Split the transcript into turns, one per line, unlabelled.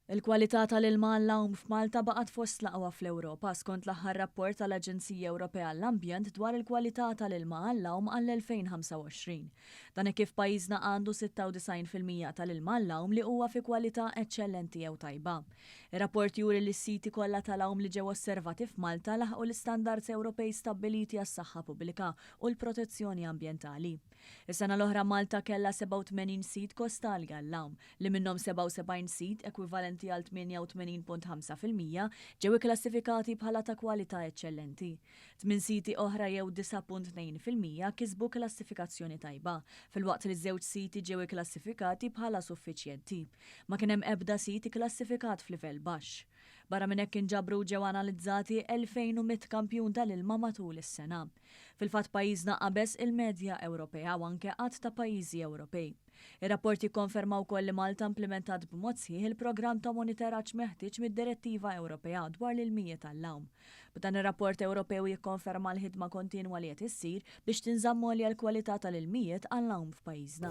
Il-kwalità tal-ilma għall-għawm f'Malta baqgħet fost l-aqwa fl-Ewropa skont l-aħħar rapport tal-Aġenzija Ewropea għall-Ambjent dwar il-kwalità tal-ilma għall-għawm għall-2025. Dan hekk kif pajjiżna għandu 96% tal-ilma għall-għawm li huwa fi kwalità eċċellenti jew tajba. Ir-rapport juri li s-siti kollha tal-għawm li ġew osservati f'Malta laħqu l-istandards Ewropej stabbiliti għas-saħħa pubblika u l-protezzjoni ambjentali. Is-sena l-oħra Malta kellha 87 sit kostali għall-għawm, li minnhom 77 sit, ekwivalenti għal 88.5%, ġew ikklassifikati bħala ta' kwalità eċċellenti. Tmien siti oħra jew 9.2% kisbu klassifikazzjoni tajba, filwaqt li żewġ siti ġew ikklassifikati bħala suffiċjenti. Ma kien hemm ebda sit ikklassifikat f'livell baxx. Barra minn hekk inġabru u ġew analizzati 2,100 kampjun tal-ilma matul is-sena. Fil-fatt pajjiżna qabeż il-medja Ewropea u anke għadd ta' pajjiżi Ewropej. Ir-rapport jikkonferma wkoll li Malta implimentat b'mod sħiħ il-programm ta' moniteraġġ meħtieġ mid-Direttiva Ewropea dwar l-ilmijiet għall-għawm. B'dan ir-rapport Ewropew jikkonferma l-ħidma kontinwa li qed issir biex tinżamm għolja l-kwalità tal-ilmijiet għall-għawm f'pajjiżna.